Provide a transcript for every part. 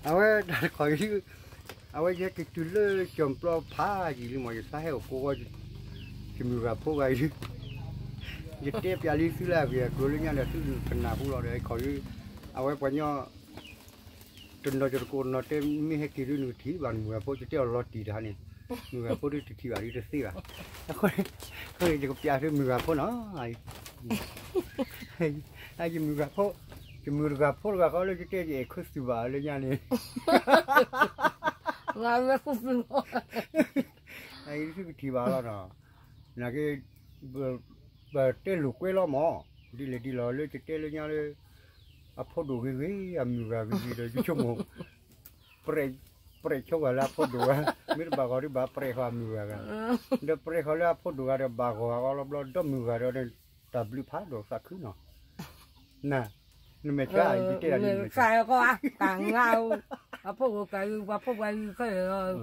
အဝဲတၢ်တခီအံၤ အဝဲယဟဲက့ၤတုၤလၢကၠီၤပျီဖးယံာ်လံမး ယသးဟဲအိၣ်ကိးဝဲ ယမုၢ်ဂၤဖိဂၤအံၤ ယတဲပျးလံသုလၢအဂ့ၢ်အကျိၤလၢညါဒီး သုကနၢ်ဟူလီၤဒီး ခီအံၤ အဝဲပှၤညီ တနီၤကတကိးနီၤတဲ မ့ၢ်ဟဲက့ၤဒုးနကထံၣ်ဘၣ်နမုၢ်ဂၤဖိ ယတဲအီၤလီၤတံၢ်တဟါန့ၣ် မုၢ်ဂၤဖိဒုးတထံၣ်ဘၣ်ဒုးတသ့ဘၣ် အဃိန့ၣ် ယကပျးသုမုၢ်ဂၤဖိနီၤ ယမုၢ်ဂၤဖိ ယမုၢ်တဂၤဖိတဂၤဃီလၢယတဲယအဲၣ်ခူသူၣ်ဘၣ်လၢညါန့ၣ် အံၤသုကထံၣ်ဘၣ်လီၤနီၤ နာ်က့ ပတဲလိာ်ကွဲလီၤမး ဒ်လဲၣ်ဒ်လဲၣ်လၢယတဲလၢညါလၢ အဖိဒိၣ်ဂ့ၤဂ့ၤ အမုၢ်ဂၤဂ့ၤဂ့ၤဒီး ယဆိကမိၣ် ပြဲးဆိဂၤလၢအဖိဒိၣ်ဂၤ မ့ၢ်တဘၣ်ဂီၤဒုးဘၣ်ပြဲးဃီအမုၢ်ဂၤဂၤ ဒီးပြဲးဃီလၢအဖိဒိၣ်ဂၤဒီးဘၣ်ဂီၤဂၤအီၤလီၤဘျီ ဒီမုၢ်ဂၤဒီး တၢ်ဘျုးဖးဒိၣ်သးခုနီၤ န နမဲာ်ဆှးအံၤယတဲဒၣ်န့ၣ် တၢ်ငါ အဖိဂီၤကၤဂ့ၤ ပှၤဖိပှၤဂ့ၤခဲလၢာ်လီၤ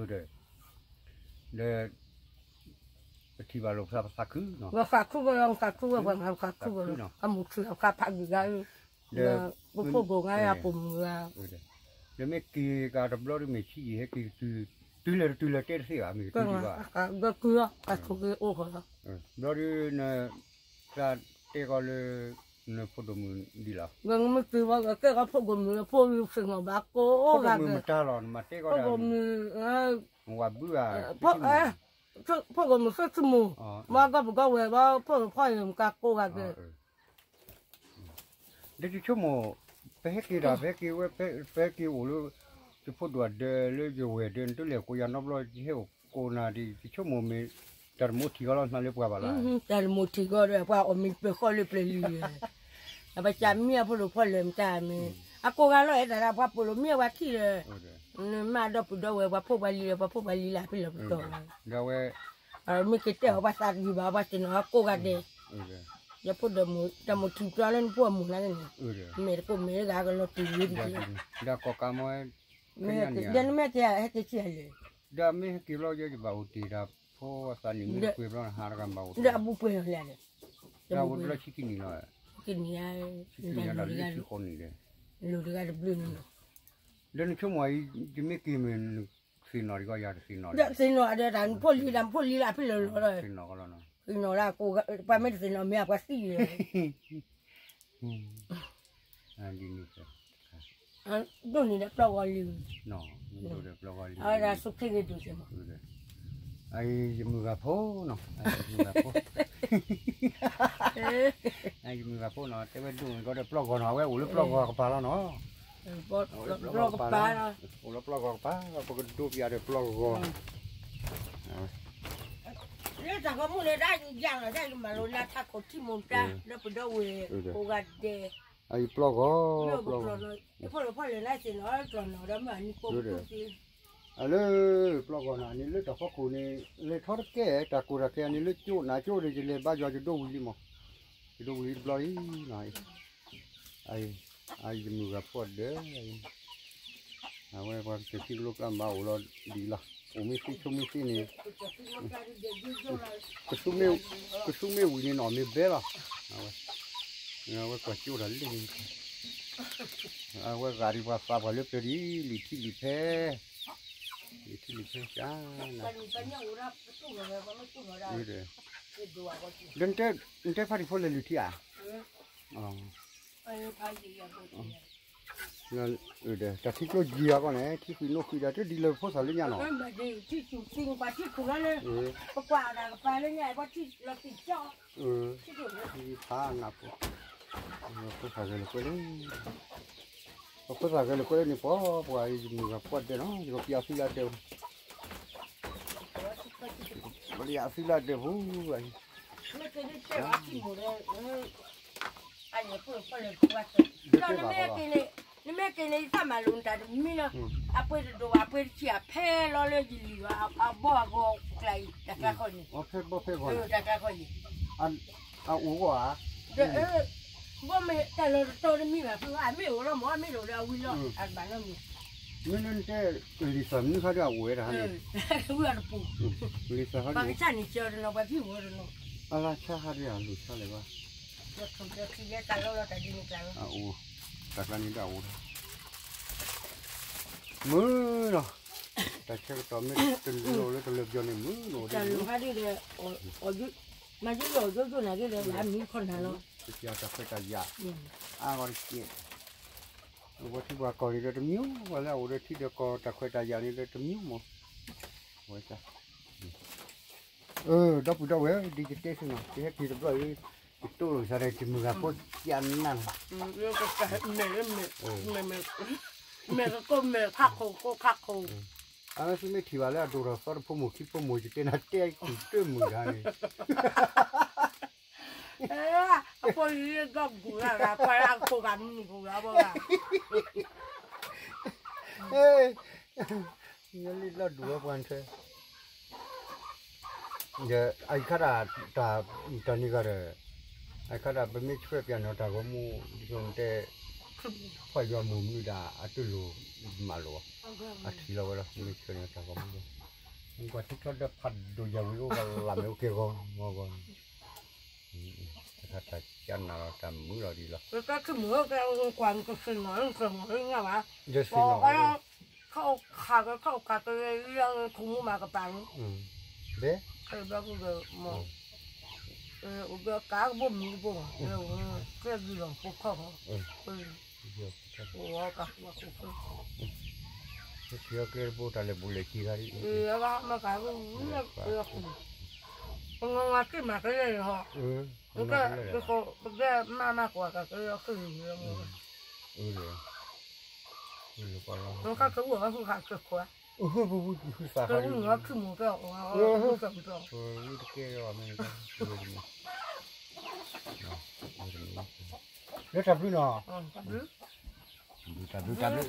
ဒီး ပထံၣ်ဘၣ်လိာ်ပသးပသးခုနီၤ ပသးခုဝဲ ပသးခုဝဲ ပသးခုဝဲ အမုၢ်ထံၣ်အဖးဖးဂ့ၤဂၤ ဒီး ပဖိဒိၣ်ဂၤ အပိာ်မုၣ်ဂၤ ဒီးမ့ၢ်က့ၤကးတဘျီဒုး မ့ၢ်ဆံးယံာ်ဟဲက့ၤ တုၤလဲၤတတုၤလဲၤတဲတသ့ဘၣ် မ့ၢ်ကတုၤဘၣ် ဒီးကုၢ်အီၤ အဆိက့ၤအိၣ်ဃီလီၤ ဘျီဒုးန သးတဲကီးလၢ နဖိဒိၣ်မုၣ်ဒ်လီၤ မ့ၢ်က့ၤဝဲ ကဲကီးဖိဒိၣ်မုၣ် ဖိဒိၣ်မုၣ်သ့ၣ်နီၣ်ဘၣ်ကိးဂၤဒဲး ဖိဒိၣ်မုၣ်မတၤလီၤ နမၤတဲကီးဒၣ် ဖိဒိၣ်မုၣ် ဝၤဘုဧါ ဖိဒိၣ်မုၣ်သ့ၣ်ထမူ မ့ၢ်ကီၢ်ပကီၢ်ဝဲၤဘၣ် ဖိဒိၣ်ဖီၣ်အံၤမ့ၢ်ကကိးဂၤဒဲး ဒီးယဆိကမိၣ် ပဟဲက့ၤဒီး ပဟဲက့ၤဝဲ ပဟဲက့ၤအိၣ်လၢ ယဖိဒိၣ်အဒၢးလၢယဝဲၢ်ဒၢး နတလဲၤကိးယၤနီတဘျီ ယဟဲအိၣ်ကိးနၤဒ် ယဆိကမိၣ်မ့ၢ် တၢ်တမိၣ်ထံၣ်ကီးလီၤ နၤလၢပှၤဘၣ်လီၤ တၢ်တမိၣ်ထံၣ်ကီးဒီး ပှၤအီၣ်မ့ၤပၢၤဃီလၢပျၢၤလံ အပစၢ်မံအဖိဒိၣ်ဖီၣ်လဲၢ်မတၤမ့ၢ် အကိးဂၤလီၤအဲၣ်တၢ်ဒၣ် ပှၤပိာ်လိာ်မ့ၢ်အဝဲထံၣ်ဒီး နမ့ၢ်အဒီပုၢ်ဒီဝဲၢ် ပှၤဖိပှၤလံၤဒီး ပှၤဖိပှၤလံၤလၢအဖံလီၤပတီၢ် ဒီးဝဲ မ့ၢ်ကတဲအီၤ ပှၤသးတဂ့ၤဘၣ် ပှၤသ့ၣ်နီၣ်အကိးဂၤဒဲး ယဖိဒီးမိၢ် တၢ်မိၣ်ထံၣ်ပျီလၢနဖိအမိၢ်လၢန့ၣ် မ့ၢ်တကိးမ့ၢ်တဂၤကလီၤတံၢ်ဝဲတက့ၢ် ဒီးကီၢ်ကးမ့ၢ် ဒီးနမ့ၢ်က့ၤဟဲက့ၤဆံးအလဲၣ် ဒီးမ့ၢ်ဟဲက့ၤဘျီ ယဘၣ်အိၣ်တ့ၢ်တၢ်ဖိအသးန့ၣ် မ့ၢ်တပှဲၤဘျီနဟးတဂၤဘၣ်အိၣ်တ့ၢ် ဒီးအဘူးပှဲၤလီၤလဲၣ် ဒီးဝဲဘျီဆံခံနံၣ်လီၤ ဆံခံနံၣ် ဆံခံနံၣ်လီၤ လၢဆံဃိးနံၣ်ဒီး လၢတဂၤတဘျုးန့ၣ်လီၤ ဒီးနဆိကမိၣ်အံၤ ယမ့ၢ်က့ၤမ့ၢ် သ့ၣ်နီၣ်ဒံးကီးယၤတသ့ၣ်နီၣ် သ့ၣ်နီၣ်ဒီးတၢ်နဖိလံၤတၢ်နဖိလံၤလၢအဖံလီၤလီၤ သ့ၣ်နီၣ်ကီးလီၤ သ့ၣ်နီၣ်လၢ ပှၤမ့ၢ်တသ့ၣ်နီၣ်မ့ၢ်ပှၤသံလီၤ ဒ်န့ၣ် ဒိၣ်န့ၣ်ဒီးပျီဂီၤလံ ဒိၣ်ဒီးပျီဂီၤလံ အဝဲဒၣ်ဆိးက့ၤဂ့ၤဒိၣ်စ့ၢ်မး အံၤယမုၢ်ဂၤဖိနီၤ ယမုၢ်ဂၤဖိ ယမုၢ်ဂၤဖိနီၤ တဲဝဲဒိၣ်န့ၣ်ကီးဒီးပျီဂီၤနီၤ အဝဲအိၣ်လၢပျီဂီၤကပၤလီၤနီၤ အိၣ်လၢပျီဂီၤကပၤလီၤ အိၣ်လၢပျီဂီၤကပၤ ပကဒိပယၤဒီးပျီဂီၤ လၢတၢ်ဂီၤမူန့ၣ် တၢ်ယၤလီၤ တၢ်ယမၤလိလၢထးခိၣ်ထံမိၢ်တၢ် လၢပဒီဝဲၢ်ကိးဂၤဒဲး အံၤပျီဂီၤ ပျီဂီၤ အလၢပျီဂီၤနီၤန့ၣ် လၢတၢ်ဖီခိၣ်န့ၣ် လၢထီတကဲ တၢ်ကိၢ်တၢ်ကဲန့ၣ် လၢကၠိနၤကၠိဒီး ယလဲၤဘါယွၤယဒိဝံၤလံမး ယဒိဝံၤလံတဘျီအံၤ အံၤယမုၢ်ဂၤဖိအဒၢး အဝဲပှၤကစၢၢ်ထံကလိကျါမၤအိၣ်လီၤဒ်လီၤ အိၣ်မ့ၢ်သ့ဆိမ့ၢ်သ့န့ၣ် ကသူမ့ၢ်ဝံၤန့ၣ်နီၣ်မ့ၢ်ဘဲလီၤ အဝဲ အဝဲကွၢ်ကၠိတၢ်လၢ အဝဲဂၤဒံးပှၤသးပှၢ်လၢပျၢၤဒ် လံာ်ထံလံာ်ဖဲ လံာ်ထံလံာ်ဖဲကၢ ဒီး နတဲဖးတံၢ်ဖိလဲၤလံာ်ထံဧါ ဒီးတၢ်ထံကျိယံၤအဂီၢ်န့ၣ် ထံဃံးနိဃံးဒီး တဒ်လၢဖိသၣ်လၢညါနီၤ ထံဃံး ပှၤထံဃံးလီၤလၢ ပကွၢ်အတၢ်ကပၤလၢညါ ပှၤထံလီၤသံၣ်ကၠီ ထံဖးနၢ်ဖိ ဖိသၣ်ဂဲၤလိာ်ကွဲလၢ ပဖိသၣ်ဂဲၤလိာ်ကွဲလၢန့ၣ် ပှၤပှၤယမုၢ်ဂၤဖိဒဲးနီၤ ယကပျးသံလၢဒဲး ပျးသံလၢဒဲးပူၤ ဒီးနမ့ၢ်က့ၤန့ၣ် ယသးမၤလိနတၢ်တမံၤလီၤ. အပှ့ၤတဒိၣ်ဘၣ် အပှ့ၤတဆံး အဖဲလီၤလၢယလံၤဘၣ် အဘီအဂီၤကျါအံၤ တၢ်ကျါဃီန့ၣ် ဖဲဘီဖဲဂီၤ တၢ်ကျါဃီအံၤ အအိၣ်ဂီၢ်ဧါ ဘီမ့ၢ်တၢ်လီၢ်တတီၤတမံၤဘၣ် ဖုအမ့ၢ်အိၣ်လီၤမ့ၢ် အမ့ၢ်အိၣ်ဒီးအဝံၤလီၤ အတဘၣ်နီတမံၤ မ့ၢ်လၢနတဲ လံာ်သၣ်မနုၤခါဒီးအအိၣ်ဝဲတဟါန့ၣ် ဝံၤအတပူၤ လံာ်သၣ်ခါဒီး ပှၤကဆၣ်န့ၣ်ကၢတနီၤ ပှၤထံၣ်ဝဲတနီၤ အလါဆါခါဒီးအလိၤဆါလဲၣ်ဘၣ် တၢ်လီၢ်လီၤတၢ်ဒ်န့ၣ်ကျါလီၤ အအိၣ် တၢ်ကျါန့ၣ်ဒီးအအိၣ် မုာ်လီၤ, တၢ်ဆၢကတီၢ်မ့ၢ်တလိၣ်လၢတလၢပယီၤန့ၣ် မုာ်လီၤဒ်န့ၣ်, မၤယိယိၣ်ယိၣ်နၤဒ်လဲၣ် မံခီနၤလီၤ, တၢ်ခွဲးတၢ်ယာ်, အါဂီၢ်တက့ၢ်, ပှၤထံပှၤကီၢ်န့ၣ်ဒီးတမံၤ, ပှၤလၢအအိၣ်ဒီးထံဒီးကီၢ်တၢ်ခွဲးတၢ်ယာ်န့ၣ်ဒီးတမံၤမး, ဝဲ ဒီပုၢ်ဒီဝဲၢ် ဒ်ယတဲဆူနီၤ ယဟဲက့ၤတဘျီအံၤ ယတိၢ်လိာ်ကစၢ်န့ၣ် ယမုၢ်ဂၤဖိကနၣ်နီၤ, မဲာ်, မဲာ်ကကိးမဲာ်ခါခိၣ်ကိးခါခိၣ်, အဝဲသုမ့ၢ်ထံၣ်ဘၣ်လၢအဒိၣ်ထီၣ်သီတဖိမိၢ်ခံဖိမိၢ် ယတဲနၤတဲက့ၤတမုၢ်ဂၤန့ၣ် အဖိယံၤဒီးဒူၣ်လၢ်လၢ် ပှၤလၢအခိၣ်ဂၤမုၢ်ပူၤလၢဘၣ်, လၢလီၢ်ဒူၣ်ဝဲပှၤနထၢ, ဒီးအအံၤခါဒၣ် တၢ်န့ၣ်ဂၤဒီး အအံၤခါဒၣ် ပမ့ၢ်ဆှၢပၠးနီၤတၢ်ဂီၤမူ ဒ်သိးနတဲ ဖှီၣ်ယွၤမိၢ်မနုၤဒၣ် အတူၢ်လိာ်မးလိာ်ဘၣ်, အထံၣ်လီၤဝဲလီၤ မ့ၢ်ဆှၢန့ၣ်တၢ်ဂီၤမူလီၤ, မ့ၢ်ကွၢ်ထံချီဒီးဖးဒိၣ်ယၤဝံၤအိၣ်ဂီၢ်လၢမ့ၢ်အိၣ်ကဲဂီၤဂီၤဂီၤ တၢ်တၢ်ကနၣ်လီၤတၢ်မုာ်လီၤဒ်လီၤ, ပကဲထံမုၢ်ကဲကွၢ်ကစၢ်နီၤ ကစၢ်နီၤလၢညါဘၣ်, ယစံးနီၤ ခီၣ်ခါကဲ ခီၣ်ခါကဲ လၢခိမူမၤကပၤန့ၣ်, ဘဲ ဘၣ်ဒီးမ့ၢ် အိၣ်ဒီးကးကဘိမံၤတဘိမး, ကဲဒ်လီၤဖိခီၣ်, ပကဲတဘိတၢ်လဲၤဘူးလဲၤခံဂၤဒ်, မ့ၢ်ကး ပငါတံၢ်မၤကလဲၣ်ဟီ, ပကဲ ပကဲမၤမၤကွၢ်ကးကဲ အီၤဃုာ်လံ, အီၤ ကဲကအိၣ်ဝဲဃုခးကဲခွါ, လၢတၢ်ဘျုးနီၤ, တၢ်ဘ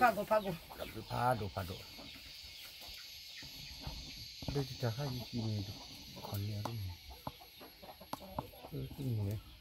ျုးဖးဒိၣ်ဖးဒိၣ်, လၢတၢ်ခါယံၤကံန့ၣ် ခီၣ်လံအဒိၣ်န့ၣ်, တမံၤ